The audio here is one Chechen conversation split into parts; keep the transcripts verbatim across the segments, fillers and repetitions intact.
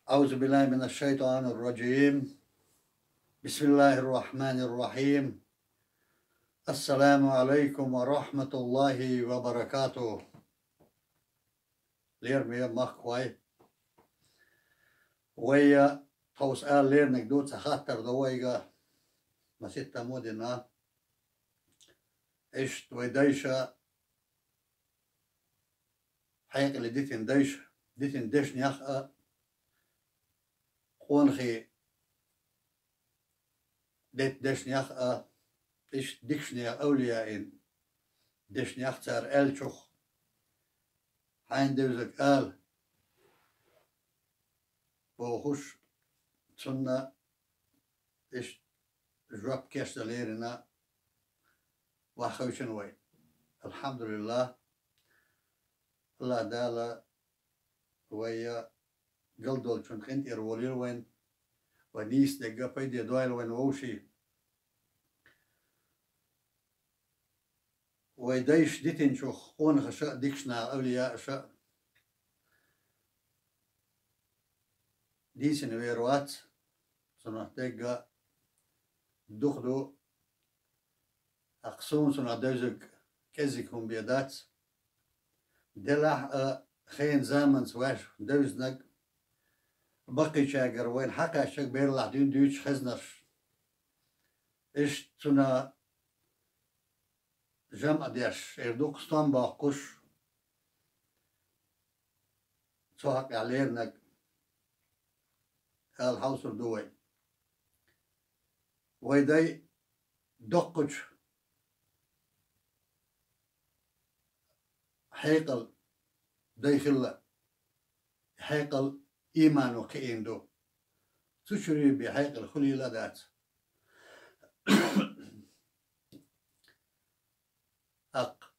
أعوذ بالله من الشيطان الرجيم. بسم الله الرحمن الرحيم. السلام عليكم ورحمة الله وبركاته. Лераме махкахой. Вай, э, тховса ала леринарг ду, цхьа хаттар ду вайга, маситтаза мо дина. Иштта вай дайша, хьекъале дитина дайша, дитина дешнех а, къонахий дитина дешнех а, иштта дикача овлияийн дешнех, цар аьллачух хьайна девзарг ала бохуш, цунна иштта жоп кийчдаь лерина вахавчун вай. Алхьамдулиллахь, АллахӀ Дала вай галдолчун къинтӀера волийла вайна, вай нийса дегга пайде дойла вайна вовший. Вай дайша дитинчух къонахаша а, дикача наха овлияаша а дийцина вер вац, цунах дегга дукха ду, тӀаккха суна цунах девзарг кӀеззига хӀума бен дац. Делахь а хенан заманца ваьш девзанарг, баккхийчаьргара вайна хьакхаьчнарг, бераллахь дуьйна дуьйцуш хезнарш. Иштта цунах жамӀ деш, эр дукха стом боккхуш, цу хьакъехьа леринарг ала хьовсур ду вай. Вай дай доккхача хьекъала дай хилла, хьекъал имано кхиийна ду. Цу чуьра бен хьекъал хулийла а дац. ТӀаккха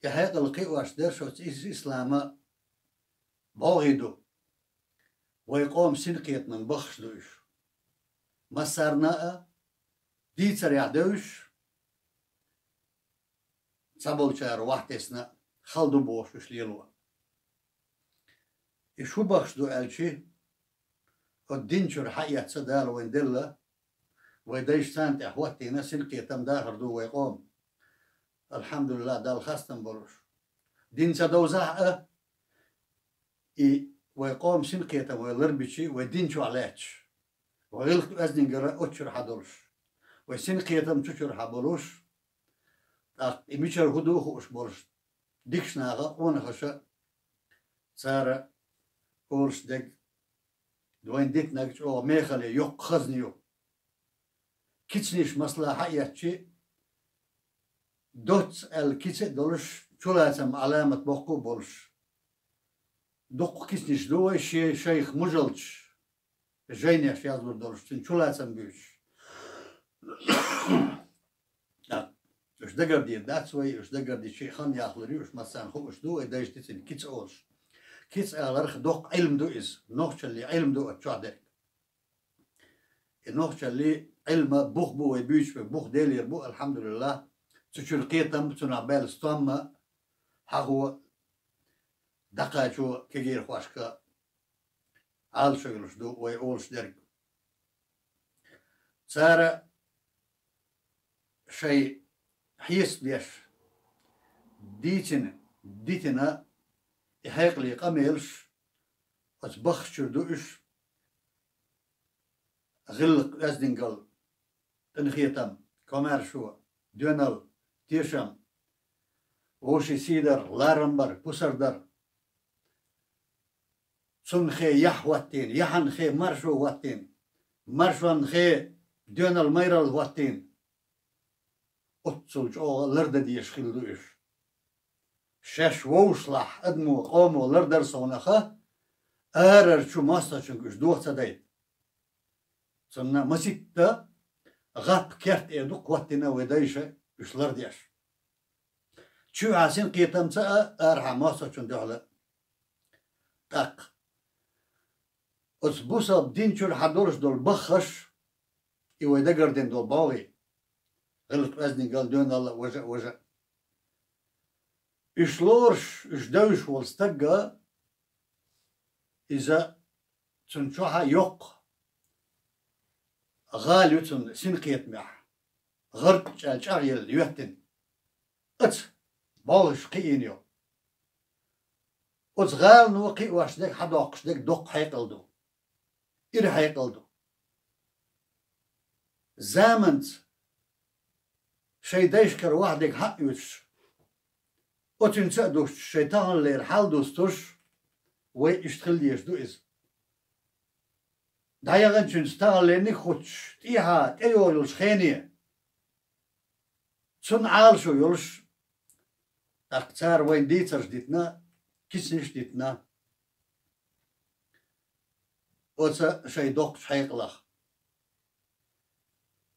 и хьекъал кхиош дерш оцу ис-, ислама бӀогӀий ду. Вай къоман синкхетаман баххаш ду уьш. Массарна а дийцарехь девзаш, цхьаболчара вахтесна хала ду бохуш уьш лело. И шу баххаш ду аьлчи, оцу дин чуьра хьаэцна Дала вайна делла, вай дайша царна тӀехь хӀоттийна синкхетам, дахар ду вай къоман. Алхьамдулиллахь, Далла хастам болуш. Дин ца довзахь а, и вай къоман синкхетам вай ларбичи, вай дин чохь лаьтташ, вай гӀиллакх оьзнингара оцу чуьра хьадолуш, вай синкхетам цу чуьра хьаболуш, тӀаккха и мичара хӀун ду хууш болуш, дикача наха а, къонахаша а, цара олуш дерг, вайна дитинарг чӀогӀа мехала, йоккха хазна ю. Кицанаш масала хьаэцчи, доцца аьлла кица а долуш, чулацам Ӏаламат боккха а болуш. Дуккха кицанаш ду вай шен шайх мужалча жайнеш язлур долуш, цуьнан чулацам буьйцуш. ТӀаккха уьш дагардийр дац вай, уьш дагардичи хан яхлур ю, уьш массарна хууш ду, вай дайша дитина кица олуш. Кица аларх доккха Ӏилма ду иза, нохчаллин Ӏилма ду оцу чохь дерг. И нохчаллин Ӏилма бух бу вай буьйцуш берг, бух Делера бу, алхьамдулиллахь. Цу чуьра кхетам, цунах баьлла стом а, хьахо а, дӀакхачо кегийрхошка Ӏалашо йолуш ду вай олуш дерг. Цара шайн хьесап беш дийцина, дитина и хьекъале къамелаш оцу баххаш чуьра ду уьш: гӀиллакх, оьздангалла, къинхетам, комаьршо, доьналла, тешам, вовшийн сий дар, ларам бар, пусар дар. Цунна хе яхь хӀоттийна, яхьанна хе маршо хӀоттийна, маршонна хе доьналла, майралла хӀоттийна. Оццул чӀогӀа лардан дезаш хилла ду уьш. Шаьш вовшашлахь адамо, къомо лардар совнаха, арара чу мостагӀчуьнга уьш доха ца дайта. Цунна маситта гӀап, керт эр ду кхоттийна вай дайша уьш лардеш. Чуьхьа синкхетамца а, арахьа мостагӀчун дуьхьала а. ТӀаккха оцу бусалба дин чуьра хьадолуш долу баххаш, и вай дагардина долу бӀогӀий, гӀиллакх, оьздангалла, доьналла а, важа а, важа а. Уьш лоруш, уьш девзаш волу стагга Иза цунна чохьа йоккха гӀала ю цунна синкхетамехь, гӀаркъ чӀаьлла чӀагӀъелла йоьттина. Оцу болхаш кхиийна йо. Оцу гӀалано кхиош дерг, хьадоккхуш дерг доккха хьекъал ду. Ира хьекъал ду. Заманца шайн дайшкара ваьхьа дерг хьаоьцуш, оцуьнца а дустуш, шайн таханлера хьал дустуш, вай иштта хила дезаш ду иза. ДӀаяханчуьнца таханлерниг а хуттуш, тӀехьа тӀейогӀу йолчу хене, цунна Ӏалашо йолуш, тӀаккха цара вайна дийцарш дитина, киснаш дитина оцу шайн доккхачу хьекъалах.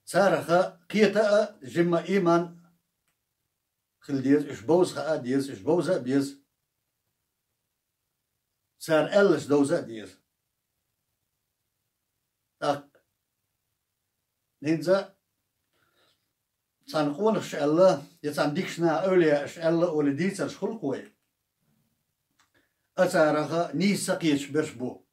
Царах кхета а, жимма ийман хила деза, уьш бовза хаа деза, уьш бовза а беза. Цара аьлларш довза а деза. ТӀаккха хӀинца цхьана къонахаша аьлла, я цхьана дикачу наха, эвлаяаша аьлла олий дийцарш хуьлу-кх вай. Ткъа царах нийса ца кхеташ берш бу.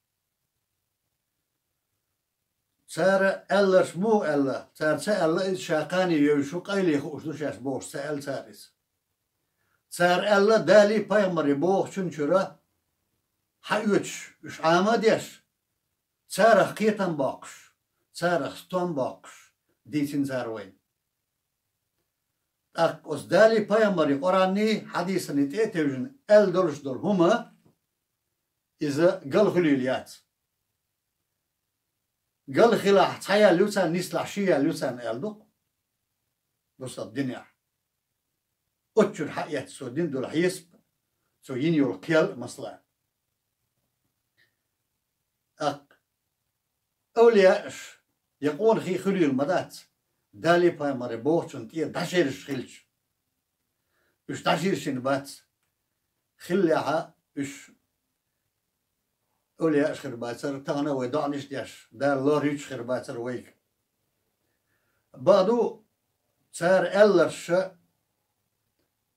Цара аьлларш муха аьлла? Цара ца аьлла иза, ша кхане йовзуш ву, къайле хууш ду шаьш бохуш ца аьлла цара иза. Цара аьлла, Далий пайхамарий бохучун чуьра хьаоьцуш, уьш Ӏама а деш, царах кхетам боккхуш, царах стом боккхуш, дийцина цара вайна. ТӀаккха оцу Далий пайхамарий, Къуръанний, хьадисанний тӀе а тевжина аьлла долуш долу хӀума, иза гал хуьлийла яц. Гал хилахь, цхьа ял ю царна, нислахь, ши ял ю царна аьлла ду-кх бусалба динехь. Оцу чуьра хьаэцна цо дина долу хьесап, цо йина йолу кхел а, масала. ТӀаккха эвлияаш я къонахий хуьлийла ма дац, Далий пайхамарий бохучунна тӀера дӀашераш хилча. Уьш дӀашийршина бац. Хиллехьа, уьш эвлияаш хир бацара, тахана а вай доӀанаш а деш, Дала лоруьйтуш хир бацара вайга. Бакъду, цара аьлларша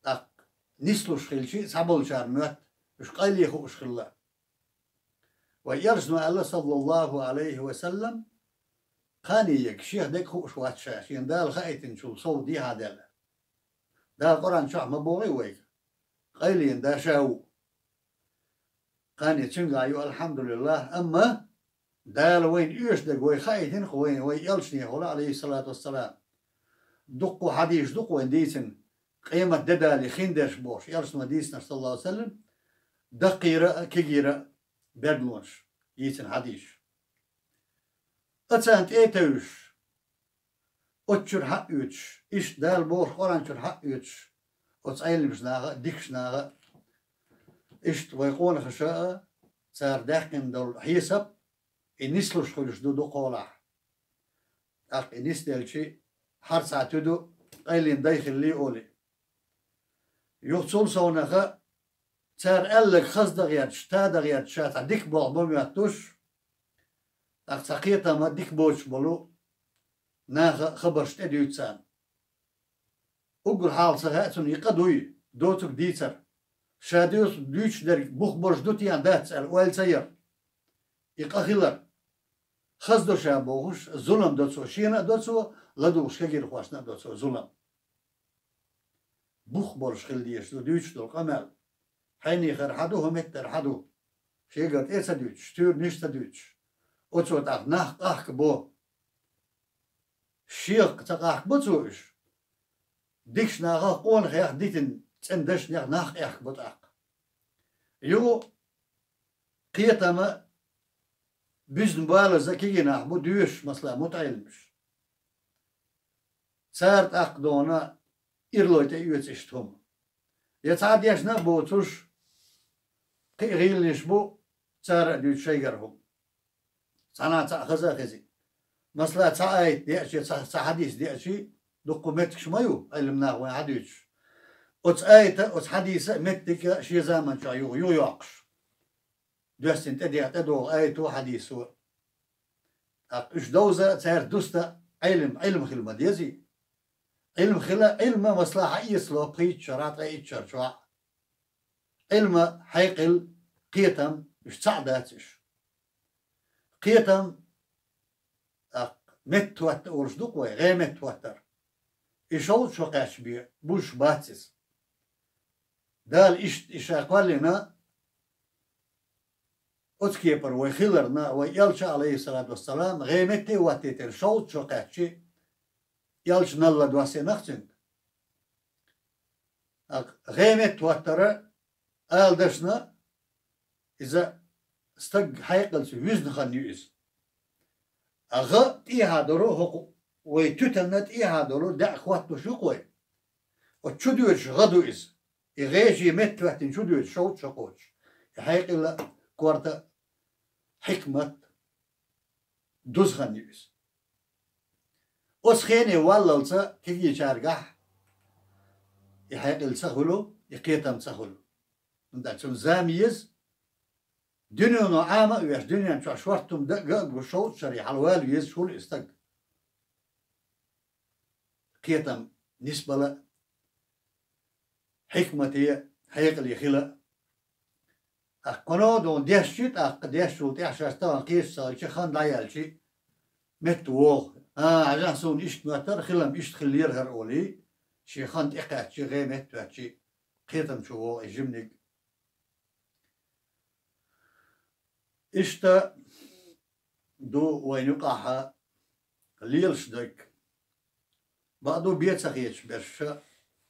тӀаккха нислуш хилча, цхьаболчара моьтту, уьш къайле хууш хилла. Вай элчано аьлла, саллаллаху алейхи ва саллам, кхане ерг шех дерг хууш вац ша, шена Дала хаийтинчул сов дехьа даьлла. Дала Къуръан чохь ма бохий вайга, къайленан да ша ву. Кхане цуьнгахь ю, алхьамдулиллах, амма Дала вайна оьшург вай хаийтина-кх вайна, вай элчанехула, алейхиссалату вассалам. Дуккха хьадисаш ду-кх вайна дийцина, къемат де дале хиндерш бохуш, элчано дийцинарш, саллаллаху алейхи ва саллам, даккхийра а, кегийра а берлонаш, йийцина хьадисаш. Ткъа царна тӀе а тевжаш, оцу чуьра хьаоьцуш, иштта Дала бохуш Къуръан чуьра хьаоьцуш, оцу Ӏеламчу наха а, дикачу наха а, иштта вай къонахаша а, цара даьккхина долу хьесап, и нислуш хуьлуш ду дукхахьолахь. ТӀаккха и нисделчи, хьарцхьа туьду, къайлина дай хиллий олий. Юха цул совнаха, цара аьлларг хаза дан гӀерташ, та дан гӀерташ, ша цхьа дика болх бан моьттуш, тӀаккха цхьа кхетам а, дика боцуш болу наха хабарш тӀедуьйцу царна. Уггар хьалха ца хаьа цунна, и къа дуй, доцург дийцар. Ша дуьйцуш дерг бух болуш ду те, дац аьлла, ойла ца яр. И къа хилар. Хаза до ша бохуш, зулам до цо, шена а до цо, ладугӀуш кегийрхошна а до цо зулам. Бух болуш хила дезаш ду дуьйцуш долу къамел. Хьенехара хьан ду, хӀун меттара хьан ду? Шегара тӀе а ца дуьйцуш, туьйранаш а ца дуьйцуш. Оцо тӀаккха нах къахкабо. Шех ца къахкабо цо уьш. Дикачу нахах, къонахех дитина цӀена дашнех нах къехкабо тӀаккха. Юха кхетам а, буьзна балаза кегий нах бу доьшуш, масала, мутаӀеламаш. Цара тӀаккха дона ирлой тӀеоьцу иштта хӀума. Я цхьа дешна а боцуш, кхин а гӀийланаш бу, цара а дуьйцу шайгара хӀума. Цхьана цхьаъ хаза а хези. Масала, цхьа аят деачи, цхьа, цхьа хьадис деачи, дуккха меттигаш ма ю, Ӏилман наха вайн хьадуьйцуш. Оцу аята, оцу хьадиса а, меттига а шен заман чохь юха, юха йоккхуш. Доьссина тӀедеха, тӀедогӀу аято, хьадисо. ТӀаккха уьш довза а, цаьрца дуста а Ӏилм, Ӏилм хила ма дезий. Ӏилм хила, Ӏилма, масала, хьаэцало пхийтта шарахь, ткъе итт шар чохь. Ӏилма хьекъал, кхетам, Уьш цхьаъ дац уьш. Кхетам, тӀаккха меттахӀотта олуш ду-кх вай, гӀеметтахӀоттар. И шовзткъа шо кхаьчча бе, бузуш бац иза. Дала иштта и ша кхоьллина, оцу кепара вай хиларна, вай элча, Ӏалайхиссалату вассалам, гӀеметте а хӀоттийтина шовзткъа шо кхаьчча, элча налла доссийна-кх цуьнга. ТӀаккха гӀеметтахӀоттар ала дашна, иза стаг хьекъалца вуьзна хан ю иза. ТӀаккха гӀа тӀехьа долу хӀокху вай туьтанна тӀехьа долу даьӀахӀоттош ю-кх вай. Оцу чудоьдуш гӀа ду иза. И гӀежий меттахӀоьттина чудоьдуш шовзткъа шо кхочуш. И хьекъал а, корта а, хьикмат а, дуза хан ю иза. Оцу хене валлалца кегийчаьргахь и хьекъал ца хуьлу, и кхетам ца хуьлу. ХӀунда аьлча цунна зама еза, дуьнено Ӏама а веш, дуьнен чохь шортта хӀума дан а, ган а гуш, шовзткъа шаре хьалавала везаш хуьлу и стаг. Кхетам нисбала а, хьикмате а, хьекъале хила а. ТӀаккха кхано а дохна дешча, тӀаккха дешчул тӀаьхьа шаьш тахана кхеташ ца хилча, хан дӀаяьлча, метта вогӀу. А, хьажахь, суна иштта моьттара, хилам иштта хиллера хӀара олий, шен хан тӀекхаьчча, гӀа меттахӀоьттича, кхетам чу вогӀу и жиманиг. Иштта ду вайна юкъахь лелаш дерг. Бакъду, бен ца хеташ берш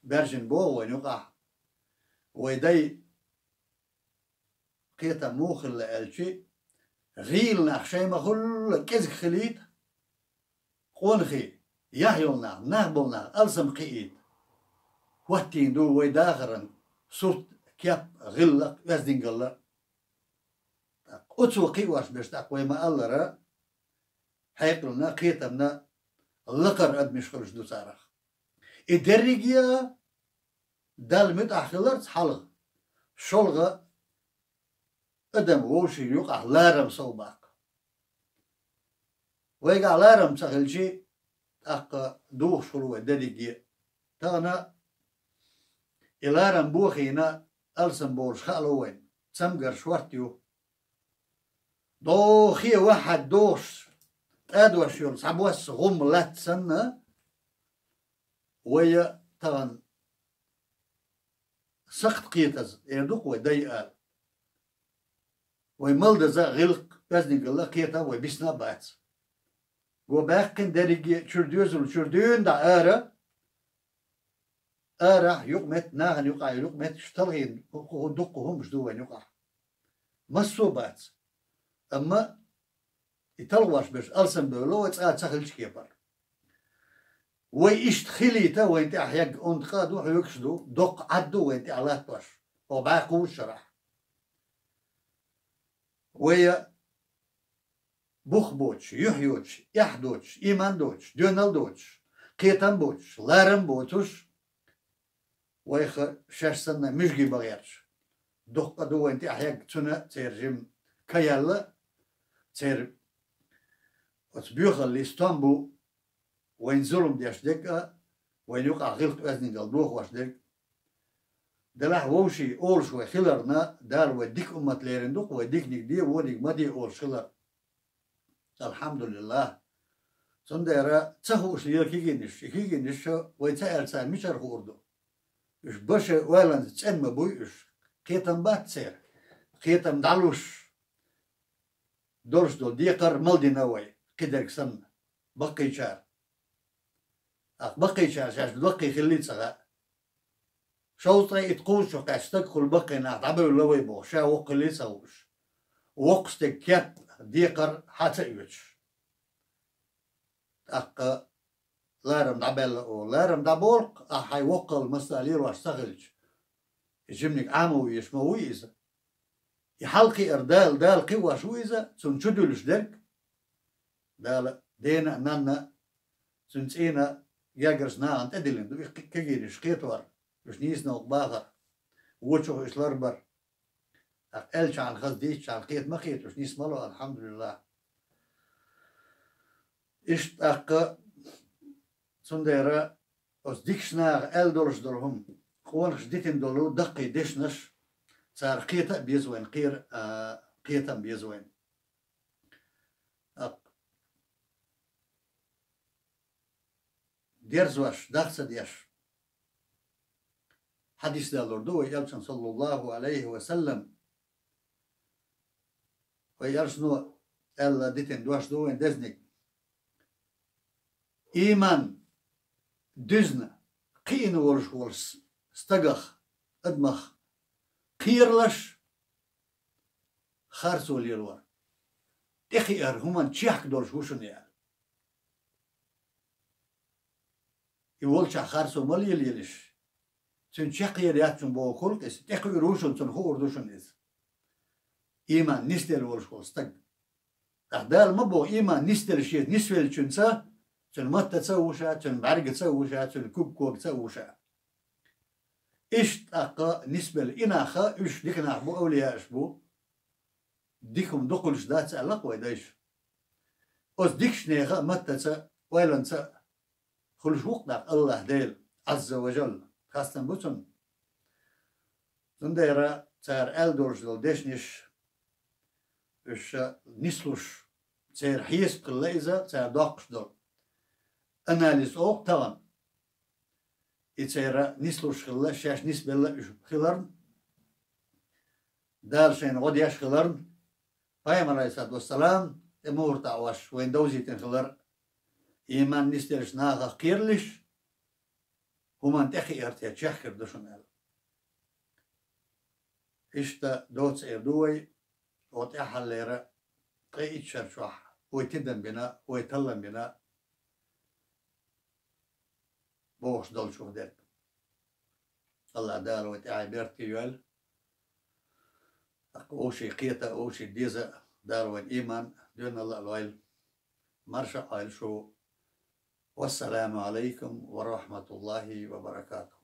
баьржина богӀу вайна юкъахь. Вай дай кхетам муха хилла аьлча, гӀийла нах шайн ма-хуьллу кӀезиг хилийта, къонахий, яхь йолу нах, нах болу нах алсам кхиийта хӀоттийна ду вай дахаран сурт, кеп, гӀиллакх, оьздангалла. ТӀаккха оцо кхиош берш, тӀаккха вай ма-аллара, хьекъална, кхетамна лакхара адамаш хуьлуш ду царах. И дерриге а Далла муьтӀахь хиларца хьалха, шолгӀа адам вовшийн юкъахь ларам сов баккха. Вайгахь ларам ца хилча, тӀаккха духуш хуьлу вай дерриге а. Тахана и ларам бохийна алсам болуш хаало вайна, цамгарш хӀотта ю. ДӀо хе вахьад дохуш, тӀадош йолу цхьабосса гӀум латта санна, вай а тахана сакхт кхетаза, эр ду-кх вай дай ала. Вай малдаза а, гӀиллакх, оьздангалла а, кхетам вай бисна а бац. Го баьккхина дерриге а чуьра доьзал, чуьра дуьйна дӀа ара, арахь юкъаметтиг, нахана юкъахь йолу юкъаметтигаш талхийна хӀу-, хӀу-, дуккха хӀумаш ду вайна юкъахь. Массо а бац. Амма и талхош берш алсамбевлла вай цкъа ца хилча кепара. Вай иштта хилийта вайна тӀехь ягга онда къа а ду, хьоьгуш а ду, доккха Ӏад а ду вайна тӀехь латтош, хӀо бӀаьхкхуучу шарахь. Вай а бух боцуш, юьхь йоцуш, эхь доцуш, ийман доцуш, доьналла доцуш, кхетам боцуш, ларам боцуш, вайх шаьш санна муьжгий бан гӀерташ. Дуккха къа ду вайна тӀехь ягга, цуьнан а церан жима ка яьлла, церан оцу боьхаллин стом бу вайна зулам деш дерг а, вайна юкъахь гӀиллакх, оьздангалла дохош дерг а. Делахь вовшийн олуш вай хиларна, Дала вай дика уммат лерина ду-кх, вай диканиг де, вониг ма де олуш хилар. АлхьамдулиллахӀ. Цундела ца хууш лела кегийнаш, и кегийнаш вай ца аьлла царна мичара хуур ду? Уьш баша ойланца цӀена ма буй уьш. Кхетам бац церан. Кхетам дӀалуш долуш долу декхар мала дина вай, кхидерг санна, баккхийчара. ТӀаккха баккхийчара шаьш даккхий хиллий ца хаьа. Шовзткъе итт кхузткъа шо кхаьчча стаг хуьлу баккхий нах дӀабевлла вай боху, ша воккха хиллий ца хууш. Воккха стеган кеп, декхар хьа ца оьцуш. ТӀаккха ларам дӀабаьлла олу. Ларам дӀаболу-кх, ахь хьайн воккхалла массо а лелош ца хилча. И жиманиг Ӏамо везаш ма вуй иза. И хьалакхиар Дала, Дала кхиош ву иза, цунна чудуьллуш дерг. Дала дена а, нанна а, цуьнан цӀийнан а гергарчу нахана тӀедиллина ду и кхи-, кегийнаш кхетор, уьш нийса новкъа бахар, вочух уьш ларбар. ТӀаккха аьллачарна хаза, дийцчарна кхета ма кхета, уьш нисмало, алхьамдулиллахӀ. Иштта тӀаккха, цундела оцу дикачу наха аьлла долуш долу хӀума, къонахаша дитина долу даккхий дешнаш, цара кхета а беза вайна кхера, а, кхетам беза вайна. ТӀаккха дерзош, дах ца деш, хьадис далур ду вай Элчан, саллаллаху алейхи ва саллам. Вай Элчано аьлла дитина дош ду вайн дезник. Ийман дуьзна, кхиъна волуш волу с-, стагах, адамах кхералаш харцо лелор. ТӀекхиар хӀуманна чехка долуш ву шуна аьлла. И волчохь харцо ма лелаелаш. Цуьнан чекхъер яц шуна боху хуьлу иза, тӀекхуьур ву шуна, цунна хуур ду шуна иза. Ийман нисделла волуш волу стаг. ТӀаккха Дала ма боху, ийман нисделла шен нисвеллачуьнца, цуьнан маттаца а ву ша, цуьнан бӀаьргаца а ву ша, цуьнан куг-когаца а ву ша. Иштта тӀаккха нисбелла и нах а, уьш дика нах бу, авлияаш бу. Дика хӀума дукхуьлуш дац аьлла-кх вай дайша. Оцу дикачу нехан а маттаца а, ойланца а хуьлуш ву-кх тӀаккха АллахӀ Дела, Ӏазза ва Жалла, хастам бу цунна. Цундела цара аьлла долуш долу дешнаш, уьш нислуш, церан хьесап хилла иза, цара доккхуш долу анализ оха тахана. И церан нислуш хилла, шаьш нисбелла уьш хиларна, Дала шайна гӀо деш хиларна, Пайхамар, алейхиссалату вассалам, тӀе мухӀар таӀош вайна довзийтина хилар, ийман нисделлачу нахах кхералаш, хӀуманна тӀекхиар те чехкар ду шуна аьлла. Иштта доцца эр ду вай, оха тӀаьххьарлера ткъе итт шар чохь вай тидам бина, вай таллам бина бохуш долчух дерг. АллахӀ Дала вай тӀаьхье беркате йойла. ТӀаккха вовшийн кхета а, вовшийн деза а Дала вайн ийман доьналла а лойла. Марша Ӏойла шу. Вассаламу алейкум ва рахматуллахи ва баракатух.